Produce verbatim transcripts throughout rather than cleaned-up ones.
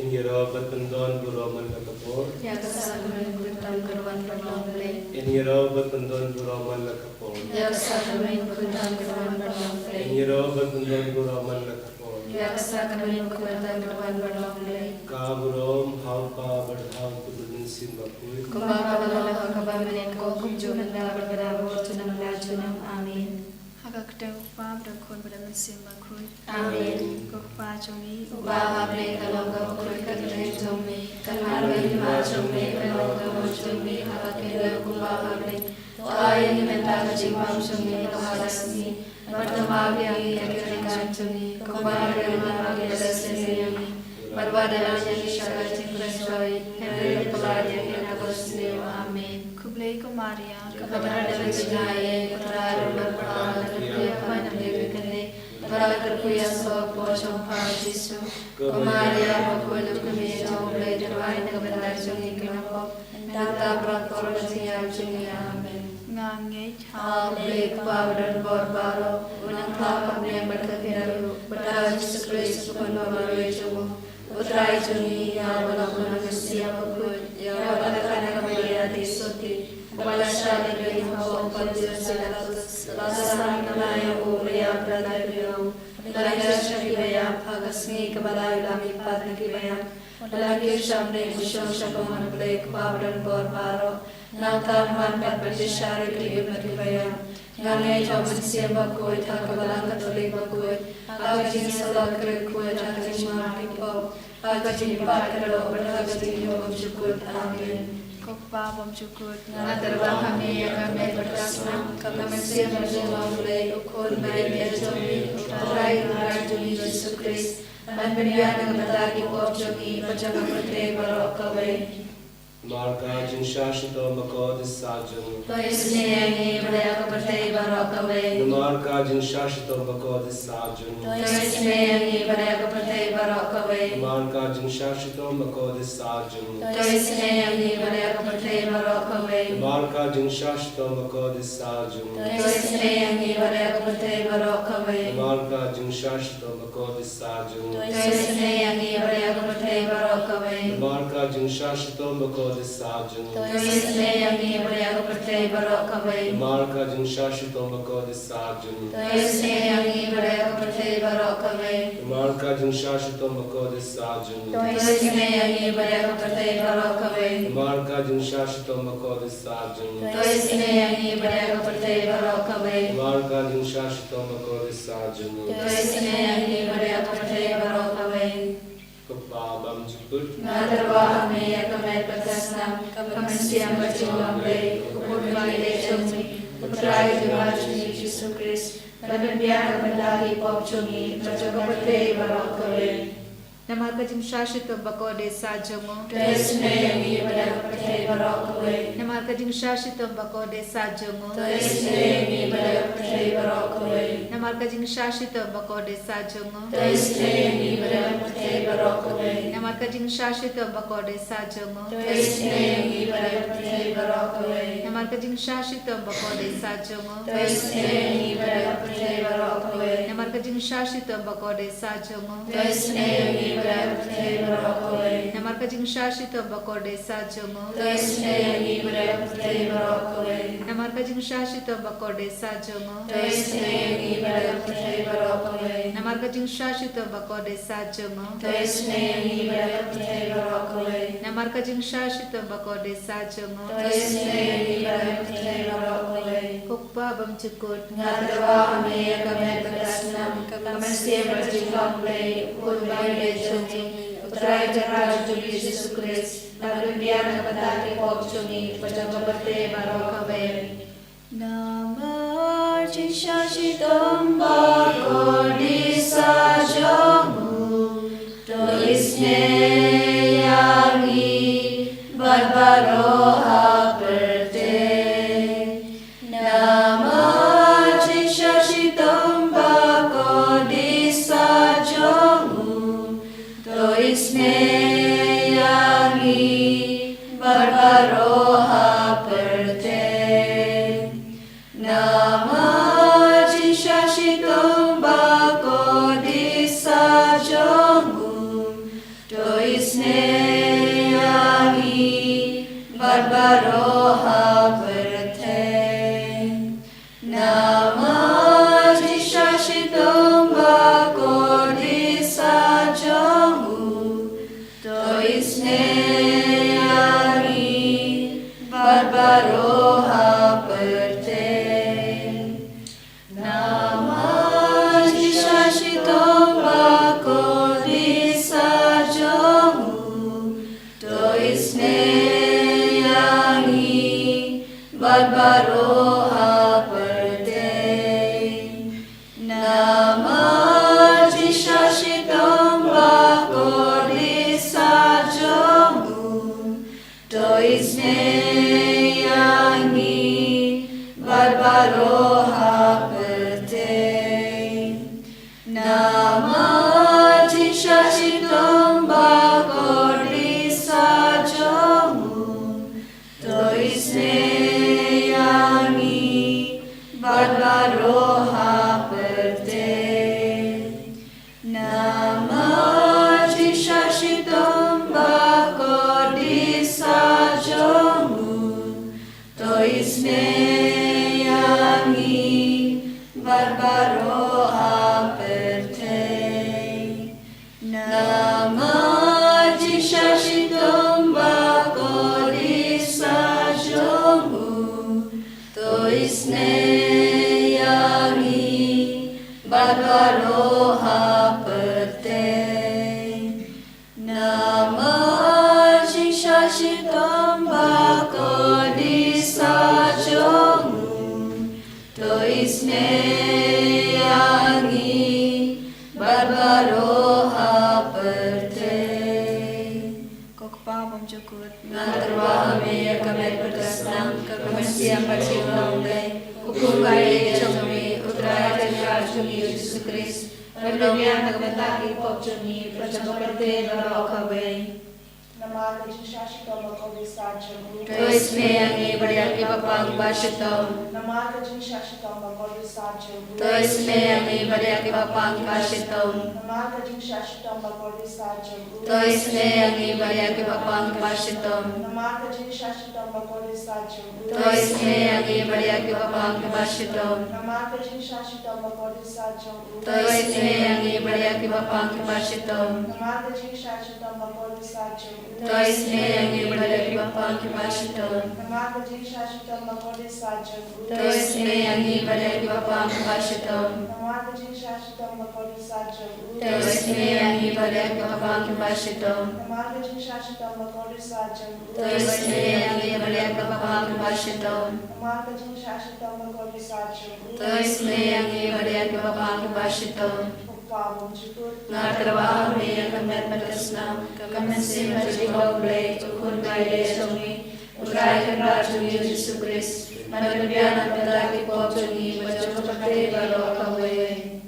Ïaroh bad pyndon burom man la ka por. Ïa ka sakramen ka kyrteng ka wan ban long Blei. Ïaroh bad pyndon burom man la ka por. Ïa ka sakramen ka kyrteng ka wan ban long Blei. Ïaroh bad pyndon burom man la ka por. Ïa ka sakramen ka kyrteng ka wan ban long Blei. Ka burom ha u Kpa bad ha u Khun bad ha u Mynsiem Bakhuid. Kumba ka la long ha kaba mynnin, kumjuh mynta bad barabor, junom la junom. Amen. Ha ka kyrteng u Kpa bad u Khun bad u Mynsiem Bakhuid. Amen. Ko Kpa jong ngi uba ha bneng, ka long ka bakhuid ka kyrteng jong me. Kan wan ka hima jong me, kan long ka mon jong me ha ka khyndew kumba ha bneng. To ai ïa ngi mynta ka jingbam jong ngi kaba shisien. Bad to map ïa ngi ïa ki kyrdan jong ngi, kumba ngi map ïa kiba shisien ïa ngi. Bad wat ïalam ïa ngi sha ka jingpynshoi, hynrei to pynlait ïa ngi na ka dohsniew. Amen. Khublei ko Maria, kaba don ka jingaiei, U Trai u don bad pha, nga kyrkhu ïa pha na pdeng ki khynnah, bad nga kyrkhu ïa u soh ka por jong pha Jisu. Ko Maria bakhuid, to kyrkhu ïa ngi, to duwai na ka bynta jong ngi kiba pop, mynta bad ha ka por ka jingïap jong ngi. Amen. Nga ngeit ha U Blei Kpa badonbor baroh, U Nongthoh ka bneng bad ka khyndew, bad ha U Jisu Khrist U Khun bamarwei jong U, U Trai jong ngi, ïa uba la khun ha U Mynsiem Bakhuid, ïa uba la kha na ka Maria Theisotti, uba la shah lehbeiñ hapoh u Pontius Pilatus, la sah, la ïap, la ïap, la ïap, la ïap, la ïap, la ïap, ha ka sngi kaba lai, la mihpat na ki baïap, la kiew sha bneng, la shong sha ka mon U Blei Kpa badonbor baroh. Nangta un wan pat ban jynshar ïa kito kiba ïap. Nga ngeit ha U Mynsiem Bakhuid, ha ka Balang Katholik bakhuid, ha ka jingïasyllok kyrkhu, ha ka jingmap ki pop, ha ka jingmihpat ka doh, bad ha ka jingïasyllok bymjukut. Amen. Ko Kpa bymjukut, nga tyrwa ha me ïa ka met bad ka snam, ka mynsiem bad jinglong U Blei, U Khun ba ïeit jong ngi, U Trai, U Trai jong ngi Jisu Khrist, ban pynbiang na ka bynta ki pop jong ngi bad jong ka pyrthei baroh kawei. Namar ka jingshah shitom bakordit sah jong U, to isynei ïa ngi bad ïa ka pyrthei baroh kawei. Namar ka jingshah shitom bakordit sah jong U, to isynei ïa ngi bad ïa ka pyrthei baroh kawei. Namar ka jingshah shitom bakordit sah jong U, to isynei ïa ngi bad ïa ka pyrthei baroh kawei. Namar ka jingshah shitom bakordit sah jong U, to isynei ïa ngi bad ïa ka pyrthei baroh kawei. Namar ka jingshah shitom bakordit sah jong U, to isynei ïa ngi bad ïa ka pyrthei baroh kawei. Namar ka jingshah shitom bakordit sah jong U, to isynei ïa ngi bad ïa ka pyrthei baroh kawei. Namar ka jingshah shitom bakordit sah jong U, to isynei ïa ngi bad ïa ka pyrthei baroh kawei. Namar ka jingshah shitom bakordit sah jong U, to isynei ïa ngi bad ïa ka pyrthei baroh kawei. Namar ka jingshah shitom bakordit sah jong U, to isynei ïa ngi bad ïa ka pyrthei baroh kawei. Namar ka jingshah shitom bakordit sah jong U, to isynei ïa ngi bad ïa ka pyrthei baroh kawei. Ko Kpa bymjukut, nga tyrwa ha me ïa ka met bad ka snam, ka mynsiem bad jinglong U Blei, U Khun ba ïeit jong ngi, U Trai U Trai jong ngi Jisu Khrist, ban pynbiang na ka bynta ki pop jong ngi bad jong ka pyrthei baroh kawei. Namar ka jingshah shitom bakordit sah jong U, to isynei ïa ngi bad ïa ka pyrthei baroh kawei. Namar ka jingshah shitom bakordit sah jong U, to isynei ïa ngi bad ïa ka pyrthei baroh kawei. Namar ka jingshah shitom bakordit sah jong U, to isynei ïa ngi bad ïa ka pyrthei baroh kawei. Namar ka jingshah shitom bakordit sah jong U, to isynei ïa ngi bad ïa ka pyrthei baroh kawei. Namar ka jingshah shitom bakordit sah jong U, to isynei ïa ngi bad ïa ka pyrthei baroh kawei. Namar ka jingshah shitom bakordit sah jong U, to isynei ïa ngi bad ïa ka pyrthei baroh kawei. Namar ka jingshah shitom bakordit sah jong U, to isynei ïa ngi bad ïa ka pyrthei baroh kawei. Namar ka jingshah shitom bakordit sah jong U, to isynei ïa ngi bad ïa ka pyrthei baroh kawei. Namar ka jingshah shitom bakordit sah jong U, to isynei ïa ngi bad ïa ka pyrthei baroh kawei. Namar ka jingshah shitom bakordit sah jong U, to isynei ïa ngi bad ïa ka pyrthei baroh kawei. Ko Kpa bymjukut, nga tyrwa ha me ïa ka met bad ka snam, ka mynsiem bad jinglong U Blei, U Khun ba ïeit jong ngi, U Trai U Trai jong ngi Jisu Khrist, ban pynbiang na ka bynta ki pop jong ngi bad jong ka pyrthei baroh kawei. Namar jingshah shitom bakordit sah jong U, to isynei ïa ngi bad baroh ha pyrthei. Namar jingshah shitom bakordit sah jong U, to isynei ïa ngi bad baroh ha pyrthei. Namar jingshah shitom ha pyrthei. Namar jingshah shitom bakordit sah jong u, to isynei ïa ngi bad baroh ha pyrthei. Namar jingshah shitom bakordit sah jong u, to isynei ïa ngi bad baroh ha pyrthei. Namar jingshah shitom bakordit sah jong u, to isynei ïa ngi bad baroh ha pyrthei. Namar jingshah shitom bakordit sah jong u, to isynei ïa ngi bad baroh ha pyrthei. Namar jingshah shitom bakordit sah jong u, to isynei ïa ngi bad baroh ha pyrthei. Namar jingshah shitom bakordit sah jong u, to isynei ïa ngi bad baroh ha pyrthei. Namar jingshah shitom bakordit sah jong u, to isynei ïa ngi bad baroh ha pyrthei. Ko Kpa bymjukut, nga tyrwa ha me ïa ka met bad ka snam, ka mynsiem bad ka jingïarap U Blei, u Khun bailei jong me, U Trai Jingïarap jong ngi U Jisu Khrist, ban pynbiang na ka bynta ki pop jong ngi bad jong ka pyrthei baroh kawei. Namar ka jingshah shitom bakordit sah jong u, to isynei ïa ngi bad ïa kiba pang kiba shitom. Namar ka jingshah shitom bakordit sah jong u, to isynei ïa ngi bad ïa kiba pang kiba shitom. Namar ka jingshah shitom bakordit sah jong u, to isynei ïa ngi bad ïa kiba pang kiba shitom. Namar ka jingshah shitom bakordit sah jong u, to isynei ïa ngi bad ïa kiba pang kiba shitom. Namar ka jingshah shitom bakordit sah jong u, to isynei ïa ngi bad ïa kiba pang kiba shitom. Namar ka jingshah shitom bakordit sah jong u, to isynei ïa ngi bad ïa kiba pang kiba shitom. Namar ka jingshah shitom bakordit sah jong u, to isynei ïa ngi bad ïa kiba pang kiba shitom. Namar ka jingshah shitom bakordit sah jong u, to isynei ïa ngi bad ïa kiba pang kiba shitom. Namar ka jingshah shitom bakordit sah jong u, to isynei ïa ngi bad ïa kiba pang kiba shitom. Namar ka jingshah shitom bakordit sah jong u, to isynei ïa ngi bad ïa kiba pang kiba shitom. Ko Kpa bymjukut, nga tyrwa ha me ïa ka met bad ka snam, ka mynsiem bad ka jingïarap U Blei, u Khun bailei jong me, U Trai Jingïarap jong ngi U Jisu Khrist, ban pynbiang na ka bynta ki pop jong ngi bad jong ka pyrthei baroh kawei.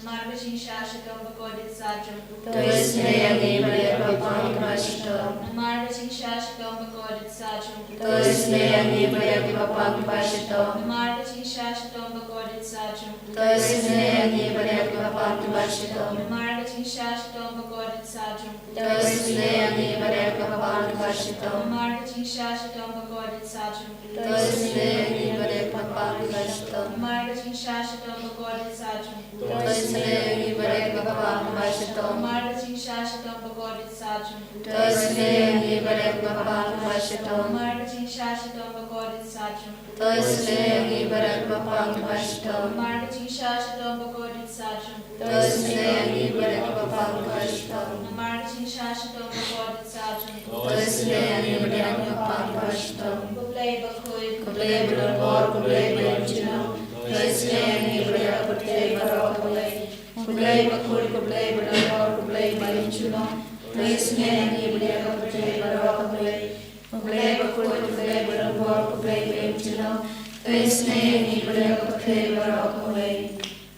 Namar ka jingshah shitom bakordit sah jong u, to isynei ïa ngi bad ïa kiba pang kiba shitom. Namar ka jingshah shitom bakordit sah jong u, to isynei ïa ngi bad ïa kiba pang kiba shitom. Namar ka jingshah shitom bakordit sah jong u, to isynei ïa ngi bad ïa kiba pang kiba shitom. Namar ka jingshah shitom bakordit sah jong u, to isynei ïa ngi bad ïa kiba pang kiba shitom. Namar ka jingshah shitom bakordit sah jong u, to isynei ïa ngi bad ïa kiba pang kiba shitom. Namar ka jingshah shitom bakordit sah jong u, to isynei ïa ngi bad ïa kiba pang kiba shitom. Namar ka jingshah shitom bakordit sah jong u, to isynei ïa ngi bad ïa kiba pang kiba shitom. Namar ka jingshah shitom bakordit sah jong u, to isynei ïa ngi bad ïa kiba pang kiba shitom. Namar ka jingshah shitom bakordit sah jong u, to isynei ïa ngi bad ïa kiba pang kiba shitom. Namar ka jingshah shitom bakordit sah jong u, to isynei ïa ngi bad ïa kiba pang kiba shitom. Ko Blei bakhuid, ko Blei badonbor, ko Blei ba im jingmut, to isynei ïa ngi bad ïa ka pyrthei baroh kawei. Ko Blei bakhuid, ko Blei badonbor, ko Blei ba im jingmut, to isynei ïa ngi bad ïa ka pyrthei baroh kawei. Ko Blei bakhuid, ko Blei badonbor, ko Blei ba im jingmut, to isynei ïa ngi bad ïa ka pyrthei baroh kawei.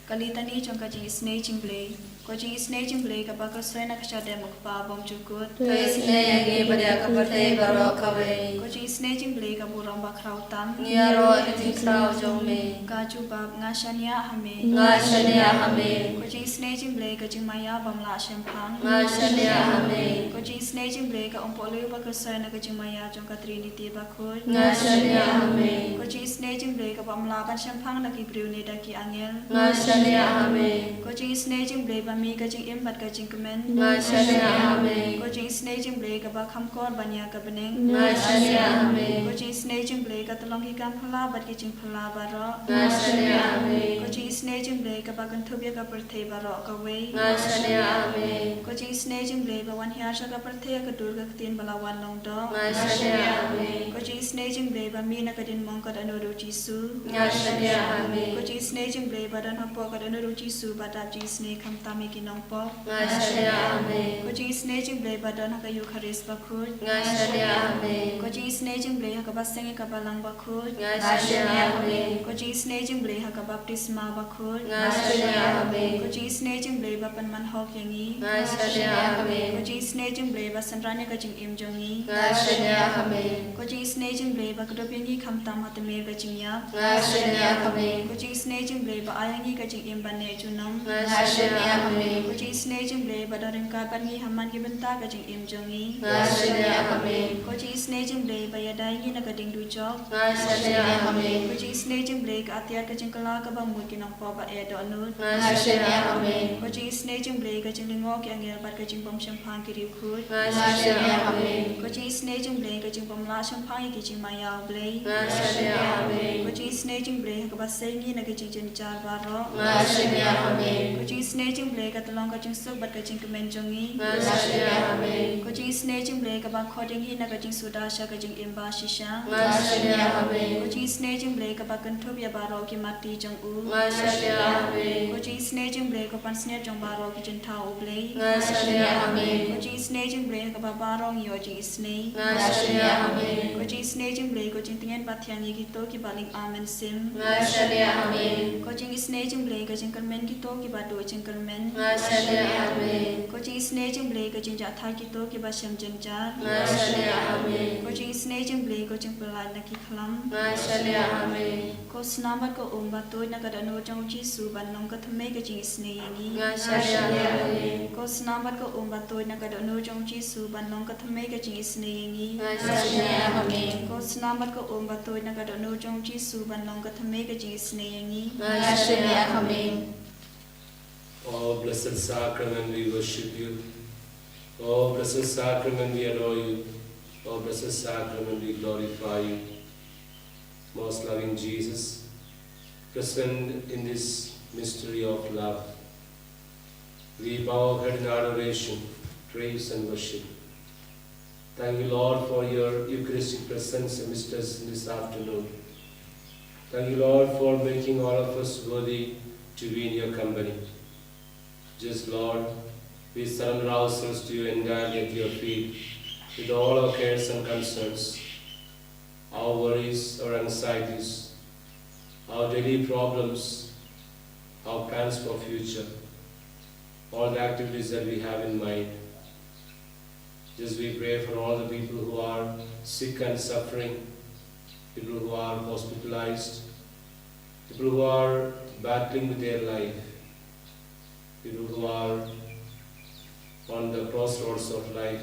Ka Litani jong ka jingisynei jong U Blei. Ko jingisynei jong U Blei kaba khuid na ka shadem U Kpa bymjukut. To isynei ïa ngi bad ïa ka pyrthei baroh kawei. Ko jingisynei jong U Blei ka burom bakhraw tam. Ngi ïaroh ïa ka jingkhraw jong me. Ka jubab, nga shaniah ha me. Nga shaniah ha me. Ko jingisynei jong U Blei ka jingmaïa bym lah shemphang. Nga shaniah ha me. Ko jingisynei jong U Blei ka umpohliew ba khuid na ka jingmaïa jong ka Trinity bakhuid. Nga shaniah ha me. Ko jingisynei jong U Blei kaba ym lah ban shemphang da ki briew ne da ki angel. Nga shaniah ha me. Ko jingisynei jong U Blei ba mih ka jingim bad ka jingkmen. Nga shaniah ha me. Ko jingisynei jong U Blei kaba kham kor ban ïa ka bneng. Nga shaniah ha me. Ko jingisynei jong U Blei ka tyllong ki kam phylla bad ki jingphylla baroh. Nga shaniah ha me. Ko jingisynei jong U Blei kaba kynthup ïa ka pyrthei baroh kawei. Nga shaniah ha me. Ko jingisynei jong U Blei ba wan hiar sha ka pyrthei ha ka dur ka ktien ba la wan long doh. Nga shaniah ha me. Ko jingisynei jong U Blei ba mih na ka diengphna ka dohnud U Jisu. Nga shaniah ha me. Ko jingisynei jong U Blei ba don hapoh ka dohnud U Jisu ba dap jingisynei khamtam ïa ki nongpop. Nga shaniah ha me. Ko jingisynei jong U Blei ba don ha ka Eukharist bakhuid. Nga shaniah ha me. Ko jingisynei jong U Blei ha kaba seng ïa ka balang bakhuid. Nga shaniah ha me. Ko jingisynei jong U Blei ha ka baptisma bakhuid. Nga shaniah ha me. Ko jingisynei jong U Blei ba pynman hok ïa ngi. Nga shaniah ha me. Ko jingisynei jong U Blei ba synran ïa ka jingim jong ngi. Nga shaniah ha me. Ko jingisynei jong U Blei ba kdup ïa ngi khamtam ha tmier ka jingïap. Nga shaniah ha me. Ko jingisynei jong U Blei ba ai ïa ngi ka jingim ban neh junom. Nga shaniah ha me. Ko jingisynei jong U Blei ba don ryngkat bad ngi ha man ki bynta ka jingim jong ngi. Nga shaniah ha me. Ko jingisynei jong U Blei ba ïada ïa ngi na ka diengdujok. Nga shaniah ha me. Ko jingisynei jong U Blei ka atiar ka jingkylla kaba mut ki nongpop ba eh dohnud. Nga shaniah ha me. Ko jingisynei jong U Blei ka jinglyngngoh ki angel bad ka jingbymshemphang ki riewkhuid. Nga shaniah ha me. Ko jingisynei jong U Blei ka jingbymlah shemphang ïa ki jingmaïa U Blei. Nga shaniah ha me. Ko jingisynei jong U Blei ha kaba sei ngi na ki jingjynjar baroh. Nga shaniah ha me. Ko jingisynei jong U Blei ka tyllong ka jingsuk bad ka jingkmen jong ngi. Nga shaniah ha me. Ko jingisynei jong U Blei kaba khot ïa ngi na ka jingsuda sha ka jingim bashisha. Nga shaniah ha me. Ko jingisynei jong U Blei kaba kynthup ïa baroh ki matti jong u. Nga shaniah ha me. Ko jingisynei jong U Blei ko pansngiat jong baroh ki jingthaw U Blei. Nga shaniah ha me. Ko jingisynei jong U Blei ha kaba baroh ngi ïoh jingisynei. Nga shaniah ha me. Ko jingisynei jong U Blei ko jingtngen bathiang ïa kito kiba lyngba mynsiem. Nga shaniah ha me. Ko jingisynei jong U Blei ko jingkyrmen kito kiba duh jingkyrmen. Nga shaniah ha me. Ko jingisynei jong U Blei ko jingjahthait kito kiba shem jynjar. Nga shaniah ha me. Ko jingisynei jong U Blei ko jingpyllait na ki khlam. Nga shaniah ha me. Ko snam bad ko um ba tuid na ka dohnud jong U Jisu ban long ka thymmei ka jingisynei ïa ngi. Nga shaniah ha me. Ko snam bad ko um ba tuid na ka dohnud jong U Jisu ban long ka thymmei ka jingisynei ïa ngi. Nga shaniah ha me. Ko snam bad ko um ba tuid na ka dohnud jong U Jisu ban long ka thymmei ka jingisynei ïa ngi. Nga shaniah ha me. Oh, blessed sacrament, we worship you. Oh, blessed sacrament, we adore you. Oh, blessed sacrament, we glorify you. Most loving Jesus, present in this mystery of love, we bow our head in adoration, praise, and worship. Thank you, Lord, for your Eucharistic presence amidst us in this afternoon. Thank you, Lord, for making all of us worthy to be in your company. Just, Lord, we surrender ourselves to you entirely at your feet, with all our cares and concerns, our worries, our anxieties, our daily problems, our plans for future, all the activities that we have in mind. Just we pray for all the people who are sick and suffering, people who are hospitalized, people who are battling with their life, people who are on the crossroads of life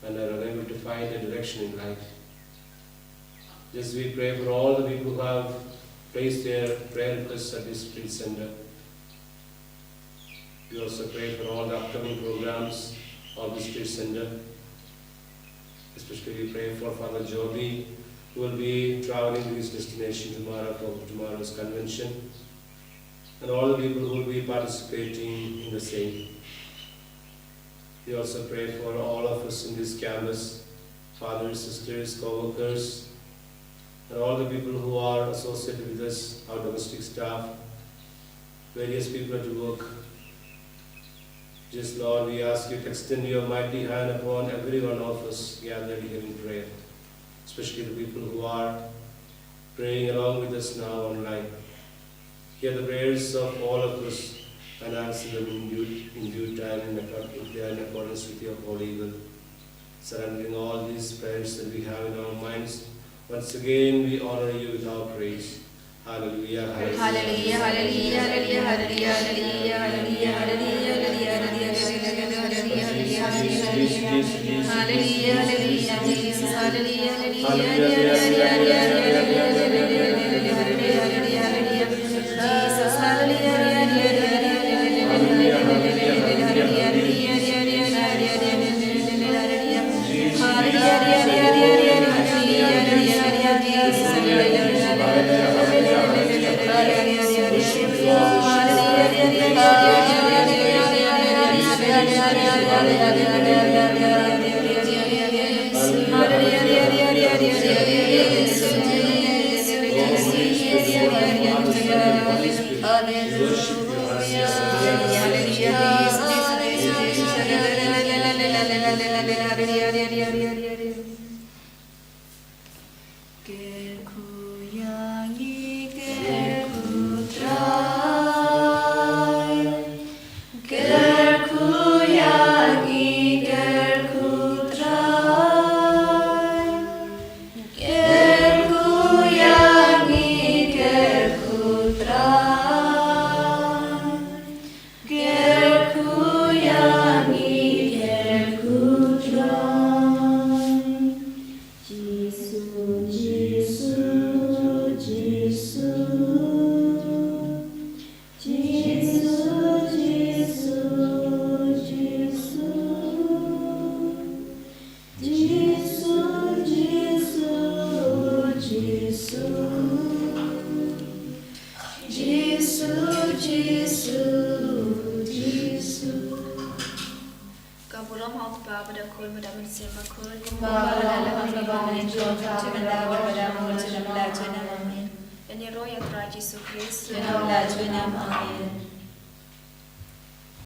and are unable to find a direction in life. Just we pray for all the people who have placed their prayer requests at this retreat center. We also pray for all the upcoming programs of this retreat center. Especially we pray for Father Joby, who will be traveling to his destination tomorrow for tomorrow's convention, and all the people who will be participating in the same. We also pray for all of us in this campus, fathers, sisters, co-workers, and all the people who are associated with us, our domestic staff, various people at work. Just, Lord, we ask you to extend your mighty hand upon every one of us gathered here in prayer, especially the people who are praying along with us now online. Hear the prayers of all of us and answer them in due, in due time in accord-, in accordance with your holy will. Surrendering all these prayers that we have in our minds, once again we honor you with our praise. Hallelujah, hallelujah. Ka burom ha u Kpa bad ha u Khun bad ha u Mynsiem Bakhuid. Kumba ka la long ha kaba mynjur, ha u Trai bad ha u Trai bad ha u Trai. Amen. Ïa ngi ruh ïa u Trai Jisu Khrist. Ïa ngi ruh ïa u Trai. Amen.